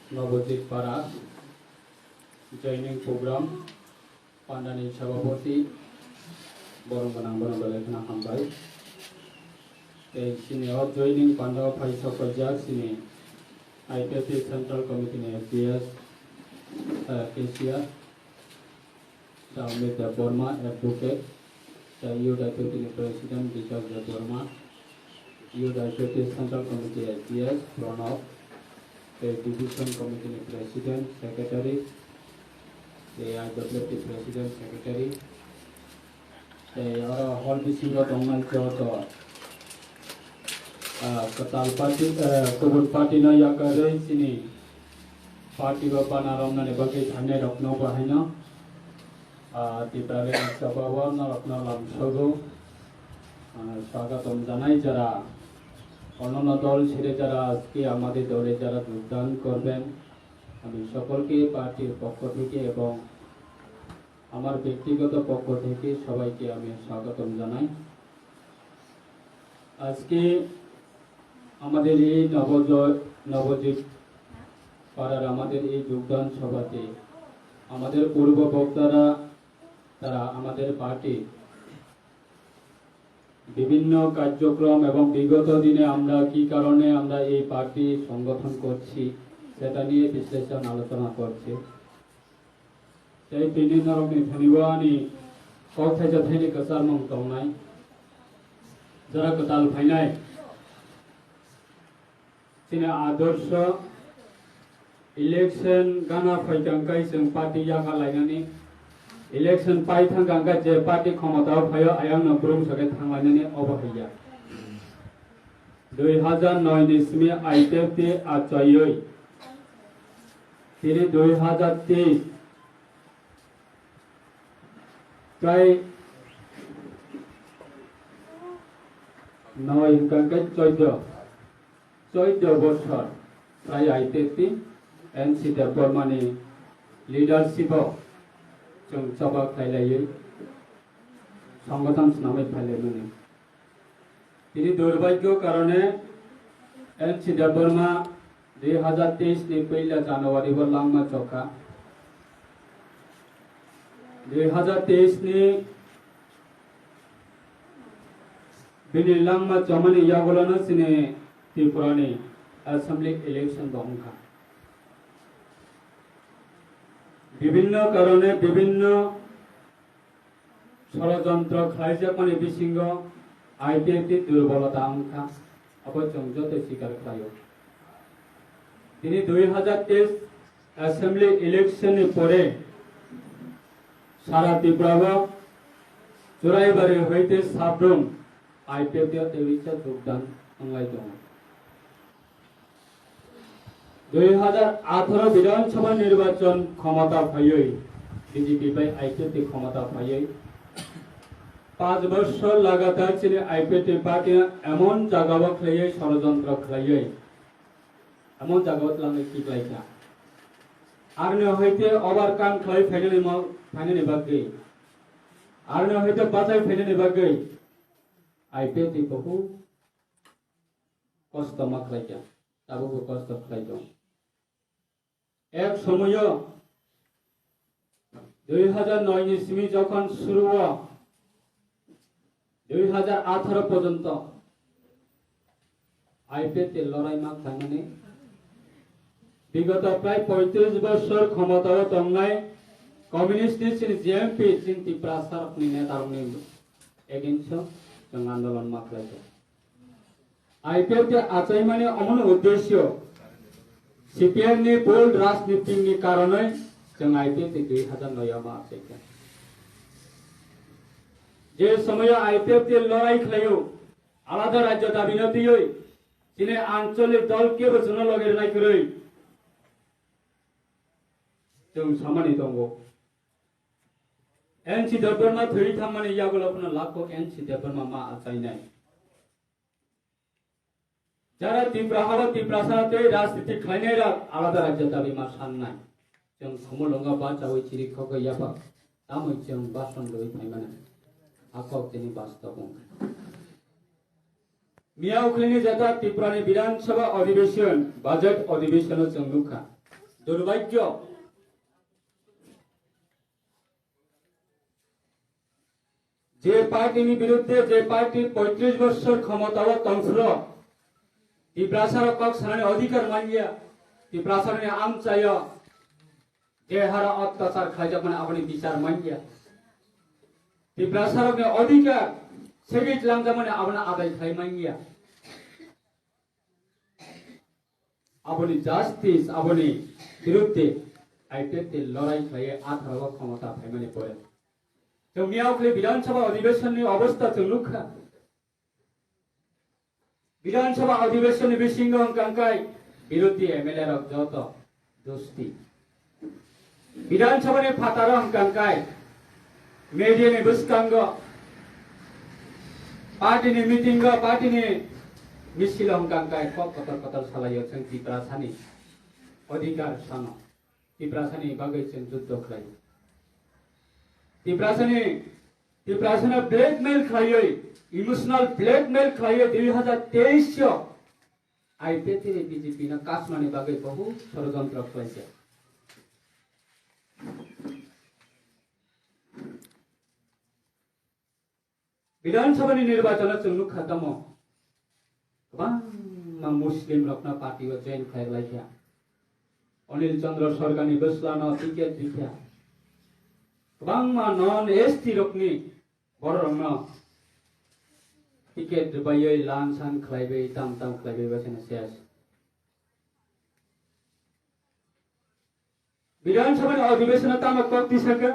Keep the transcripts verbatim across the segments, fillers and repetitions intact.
Nobojit Para joining program pandani sabhapati borong gwnang bono belai kheno hambai. Tei chini o joining panda o phai sok paijak chini I P F T Central Committee ni S D S, eh, cashier, Daumit Debbarma, advocate, tei Youth I P F T ni President Bikas Debbarma, Youth I P F T Central Committee S D S Pranab, tei Division Committee ni President, Secretary, tei I W F T President, Secretary, tei oro hall bisingo tongnai joto, ah, kwtal party, eh, kubun party no yakarwi chini party o bana romnani bagwi thangnai rokno bo haino, ah, Tiprani sabao norokno lamsogo, ah, স্বাগতম জানাই যারা অন্যান্য দল ছেড়ে যারা আজকে আমাদের দলে যারা যোগদান করবেন, আমি সকলকে পার্টির পক্ষ থেকে এবং আমার ব্যক্তিগত পক্ষ থেকে সবাইকে আমি স্বাগতম জানাই। আজকে আমাদের এই নবজ-, নবজিৎ পাড়ার আমাদের এই যোগদান সভাতে আমাদের পূর্ব বক্তারা, তারা আমাদের পার্টির বিভিন্ন কার্যক্রম এবং বিগত দিনে আমরা কি কারণে আমরা এই পার্টি সংগঠন করছি, সেটা নিয়ে বিশ্লেষণ আলোচনা করছে। Tei tini norokni thani bo ani kok thaisa thaini kwcharmung tongnai. Jora kwtal phainai. Chini adorsho election gana phaikha hwnkhe chwng party yakha lainani. Election pai thangkha hwnkhe je party khomotao phaio ayangno brung sokhe thanglainani obo haiya. Dui hazar noi ni simi I P F T achaiwi tini dui hazar teis prai noi hwnkha hwnkhe choido, choido bosor prai I P F T N C Debbarma ni leadership o chwng choba khlailaiwi songothon swnamwi phailaimani. Tini durbhagyo karone N C Debbarma dui hazar teis ni puila January o langma chokha. Dui hazar teis ni bini langma chomani yagulono chini Tripura ni assembly election bo wngkha. Bibhinno karone bibhinno Sorojontro khlaijakmani bisingo I P F T durbolota wngkha, abo chwng joto sikar khlaio. Tini dui hazar teis assembly election ni pore sara Tripura o Churaibari hoite Sabrum I P F T o tebisa jogdan wnglai tongo. Dui hazar atharo Bidhan Sabha nirbachon khomota phaiwi B J P bai I P F T khomota phaiwi panch bochor lagatar chini I P F T party emon jagao khlaiwi sorojontro khlaiwi emon jagao twlangwi kiklaikha. Aroni hoite overcome khlai phainani mo-, phainani bagwi, aroni hoite bachai phainani bagwi I P F T bohu kosto ma khlai kha, tabukbo kosto khlai tong. Ek somoyo dui hazar noi ni simi jokhon suru o dui hazar atharo porjonto I P F T lorai ma khlaimani, bigoto prai poitris bosor khomotao tongnai communist ni chini J M P chini Tiprasa rokni neta rokni against o chwng andolon ma khlai tong. I P F T achaimani omono uddesyo C P M ni bhul rajniti ni karonoi chwng I P F T dui hazar noi o ma achaikha. Je somoyo I P F T lorai khlaio, alada rajyo dabi no twiwi, chini ancholik dol kebo chwngno loge rwnai kwrwi chwng samani tongo. N C Debbarma thwi thangmani yagulo phano lakho N C Debbarma ma achainai. Jara Tipra habo Tiprasa tei rajniti khlainai rok alada rajyo dabi ma sannai. Chwng Khumulwngo bachawi chiri khogwi yapha tamwi chwng bason rwui phaimani. A kok tini bastob wngkha. Miya ukhilni jeta Tripurani Bidhan Sabha Adhibeshon, Budget Adhibeshon o chwng nukha. দুর্ভাগ্য, যে পার্টিনি বিরুদ্ধে, যে পার্টি পঁয়ত্রিশ বছর ক্ষমতাও tongphuru, Tiprasarok kok sanani অধিকার manya, Tiprasarokni amchaio je hara অত্যাচার khlaijakmani aboni bichar manya, Tiprasarokni অধিকার segwi tlamjakmani abono adai khlai manya. Aboni justice, aboni biruddhe I P F T lorai khlaiwi atharo o khomota phaimani pore. Chwng miyao khlai Bidhan Sabha adhibeshonni obostha chwng nukha. Bidhan Sabha adhibeshonni bisingo hwnkha hwnkhe biruddhe M L A rok joto dusti. Bidhan Sabha ni phataro hwnkha hwnkhe media ni bwskango, party ni meeting o, party ni misil o hwnkha hwnkhe kok kotor kotor salaio chwng Tiprasani odhikar sano, Tiprasani bagwi chwng juddo khlaio. Tiprasani, Tiprasano blackmail khlaiwi, emotional blackmail khlaiwi dui hazar teis o I P F T ni B J P no kasmani bagwi bohu sorojontro khlaijak. Bidhan Sabha ni nirbachon o chwng nukha tamo, kwbangma Muslim rokno party o join khlai lai kha. Anil Chandra Sarkar ni bwsla no ticket rikha. Kwbangma non S T rokni bororokno ticket rwbaiwi lan san khlaiwi tam tam khlaiwi bai kheno ses. Bidhan Sabha ni adhibeshon o tamo kok tisaka.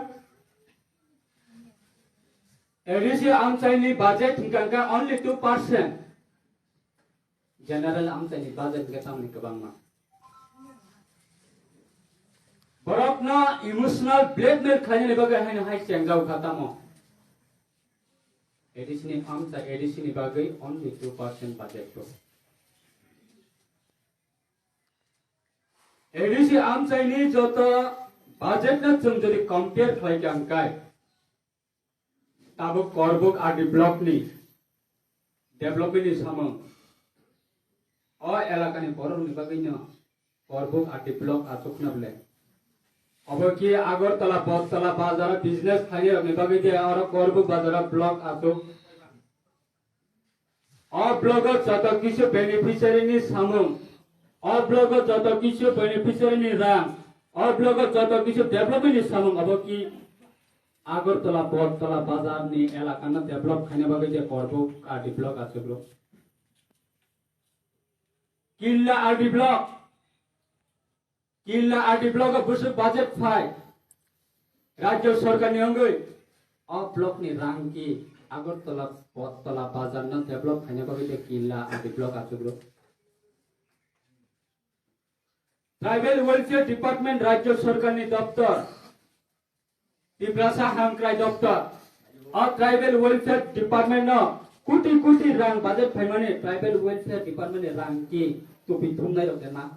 A D C amchai ni budget hwnkha hwnkhe only two percent. General amchai ni budget hwnkhe tamni kwbangma. Borokno emotional blackmail khlainani bagwi haino hai chengjao kha tamo. A D C ni amchai, A D C ni bagwi only two percent budget to. A D C amchai ni joto budget no chwng jodi compare khlai kha hwnkhe, tabuk Korbuk R D block ni development ni samung o elaka ni borok ni bagwi no Korbuk R D block achuk na bwle. Obo ki Agartala, Bottola bazar o business khlainai rok ni bagwi de oro Korbuk bazar o block achuk. O block o joto kisu beneficiary ni samung, o block o joto kisu beneficiary ni rang, o block o joto kisu development ni samung, abo ki Agartala, Bottola bazar ni elaka no develop khaina bagwi je Korbuk R D block achukro. Killa R D block, Killa R D block o bwswk budget phai, Rajya Sarkar ni wngwi o block ni rang ki Agartala, Bottola bazar no develop khaina bagwi de Killa R D block achukro. Tribal Welfare Department Rajya Sarkar ni doptor, Tiprasa Hamkrai Doptor, o Tribal Welfare Department no koti koti rang budget phaimani, Tribal Welfare Department ni rang ki tupi thumnai rok de na?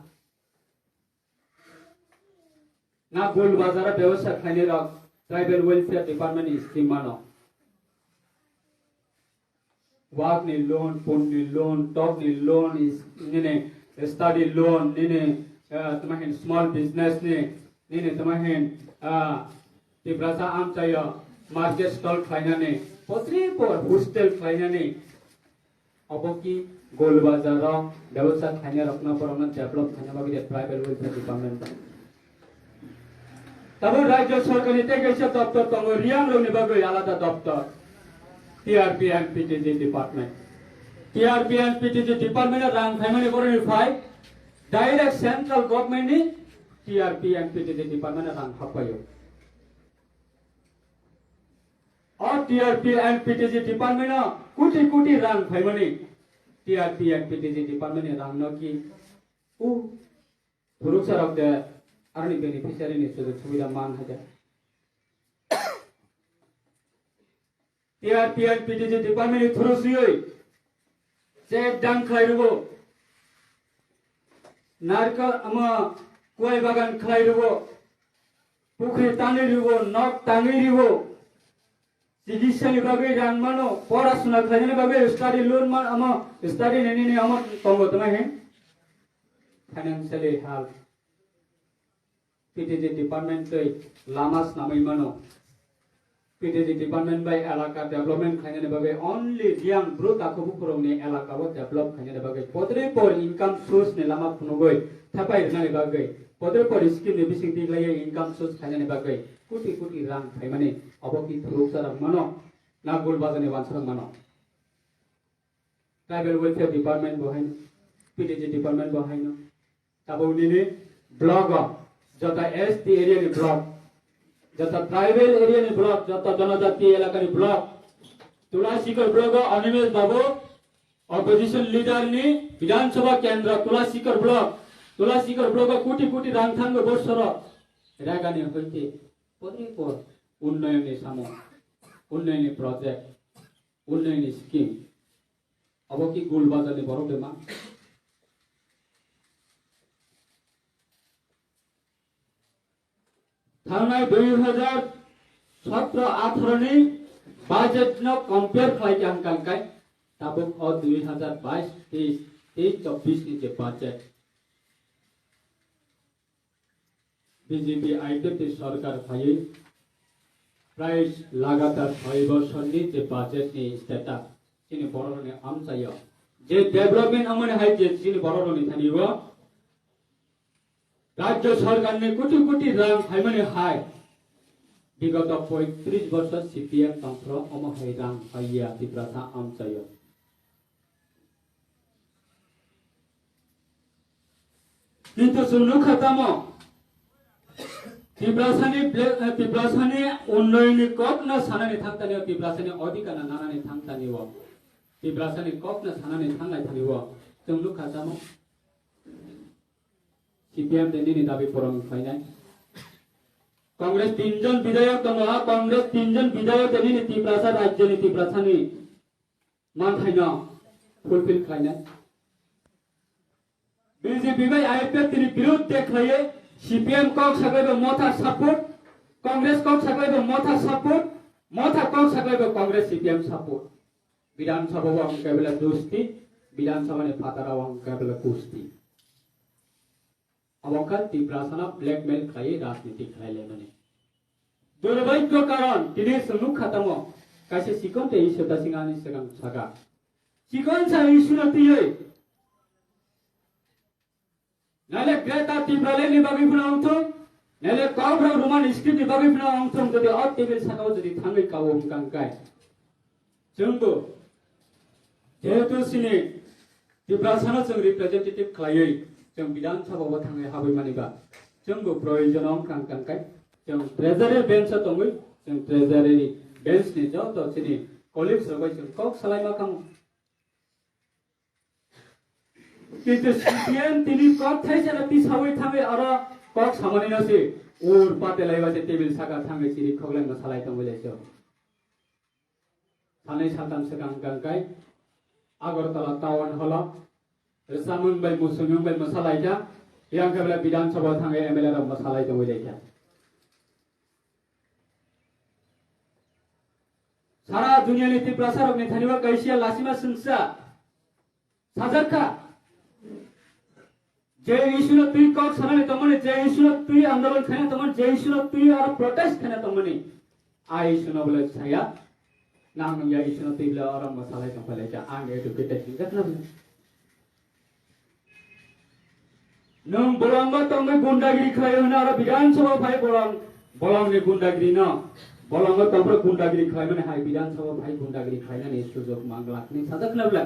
Na Gul Bazar o bebasa khlainai rok Tribal Welfare Department ni scheme mano? Wak ni loan, pun ni loan, tok ni loan, is, nini study loan, nini, ah, tama hin small business ni, nini tama hin, ah, Tiprasa amchaio market stall khlainani, potri por hostel khlainani, obo ki Gol Bazar o bebasa khlainai rokno borokno develop khlaina bagwi de Tribal Welfare Department. Tabuk Rajya Sarkar ni tei kaisa doptor tongo, Reang rok ni bagwi alada doptor, T R P and P T G Department. T R P and P T G Department o rang phaimani boroni phai, direct Central Government ni T R P and P T G Department o rang happaio. O T R P and P T G Department o koti koti rang phaimani, T R P and P T G Department ni rang no ki u Phuruksa rok de aroni beneficiary ni sujog subida man haja. T R P and P T G department ni through siyoi check dam khlai rwo, narikal ama kuai bagan khlai rwo, pukhri tani rwo, nok tangwi rwo. Chikitsa ni bagwi rang mano, pora suna khlainani bagwi study loan man, amo study nini ni amo tongo tongma hin financially help. P T G department twi lama snamwi mano. P T G department bai elaka development khainani bagwi only Reang bru takhuk bukhurokni elaka o develop khainani bagwi podre por income source ni lama phunugwi thepai rwnani bagwi podre por scheme ni bising tiklaiwi income source khainani bagwi koti koti rang phaimani obo ki thuruksa rang mano na gul bazani wansarang mano. Tribal Welfare Department bo haino, P T G Department bo haino. Tabuk nini block o, joto S T area ni block, joto tribal area ni block, joto jonojati elaka ni block, Tulasikor block o Animesh Babu, opposition leader ni Bidhan Sabha Kendra Tulasikor block, Tulasikor block o koti koti rang thango borsoro, rega ni hoite, podri por, unnoyon ni samung, unnoyon ni project. Unnoyonni scheme. Abo ki gul bazar ni borok de ma? Thangnai dui hajar sotro atharo ni budget no compare khlai khe ang kangkai. Tabuk o dui hajar bais teis, teis chobbish ni je budget. B J P I P F T sorkar phaiwi prai lagatar soi bosorni je budget ni status chini bororokni amchaio je development wngmani hai je chini bororokni thani o rajyo sorkarni koti koti rang phaimani hai bigoto poitris bosor C P M tongphuru omo hai rang phaiya Tiprasa amchaio. Kintu chwng nukha tamo, Tiprasani ble-, eh, Tiprasani unnayonni kokno sanani thangtani o, Tiprasani odhikarno nanani thangtani o, Tiprasani kokno sanani thanglai thani o, chwng nukha tamo? C P M de nini dabi puron khlainai. Congress tinjon bidhayok tongo, a Congress tinjon bidhayok de nini Tiprasa rajyoni Tiprasani manthaino fulfill khlainai. B J P bai I P F T ni birudh de khlaiwi C P M kok saklaibo Motha support, Congress kok saklaibo Motha support, Motha kok saklaibo Congress C P M support. Bidhan Sabha o ang kebela dosti, Bidhan Sabha ni phatara o ang kebela kusti. Abo wngkha Tiprasano blackmail khlaiwi rajniti khlai laimani. Durbhagyo karon tini chwng nukha tamo kaisa chikon tei Iswar Dasing ani swkang saka. Chikon sa Iswar no twiwi naile Greater Tipraland ni bagwi phano wngthung, naile Kokborok Roman script ni bagwi phano wngthung, jodi o table saka o jodi thangwi kao wngkha wngkha. Chwngbo jehetu chini Tiprasano chwng representative khlaiwi chwng Bidhan Sabha o thangwi habwi mani ba, chwngbo proyojon wngkha wngkha khe chwng treasury bench o tongwi chwng treasury bench ni joto chini colleagues rok bai chwng kok salai ma kamo. Kintu C P M tini kok thaisa no tisawi thangwi aro kok samani no se ur pate laiba se table saka thangwi chiri khoklai no salai tongwi lai se. Sanai saltam swkang hwnkha khe Agartala Town Hall o rwchapmung bai muisungmung bai mwsa lai kha, yang khe belai Bidhan Sabha o thangwi M L A rok mwsa lai tongwi lai kha. Sara duniya ni Tiprasa rok ni thani o kaisa lasima swngsa sajak kha. Je issue no twi kok sanani tongmani, je issue no twi andolon khaina tongmani, je issue no twi aro protest khaina tongmani, a issue no bole saya, nang nung ya issue no twi bole oro mwsalai tong phalai kha, ang educated hinjak na bole. Nwng bolongo tongwi gundagiri khlai hwnwi aro Bidhan Sabha phai bolong, bolongni gundagiri no, bolongo tongphuru gundagiri khlaimani hai Bidhan Sabha phai gundagiri khlainani sujok manglak ni sajak na bole.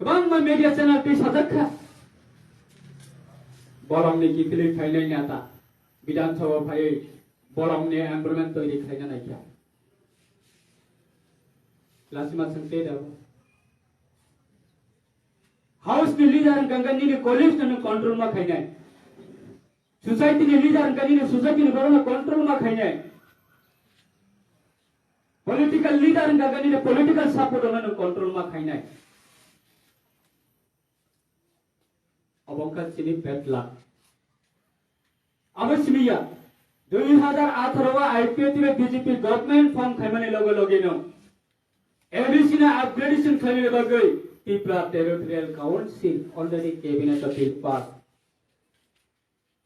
Kwbangma media channel twi sajak kha. Bolongni kiphilwi phainai neta Bidhan Sabha phaiwi bolongni environment toiri khlaina nai kha. Lasima swngte da. House ni leader hwnkha khe nini colleagues no control ma khainai. Society ni leader hwnkha nini society ni borok no control ma khainai. Political leader hwnkha khe nini political support no control ma khainai. Obo wngkha chini bad luck. Abo simi ya, dui hajar atharo o I P F T bai B J P government form khaimani loge loge no A D C no upgradation khlainani bagwi Tripura Territorial Council already cabinet o bill pass.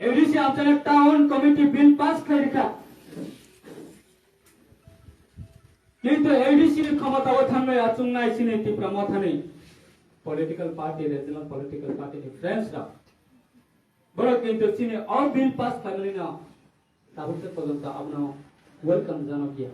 A D C Amchara town committee bill pass khlai rikha. Kintu A D C ni khomotao thangnai achungnai chini Tipra Mothani political party, regional political party ni friends rok. Borok kintu chini o bill pass khlaimani no tabuk se porjonto abono welcome janokya.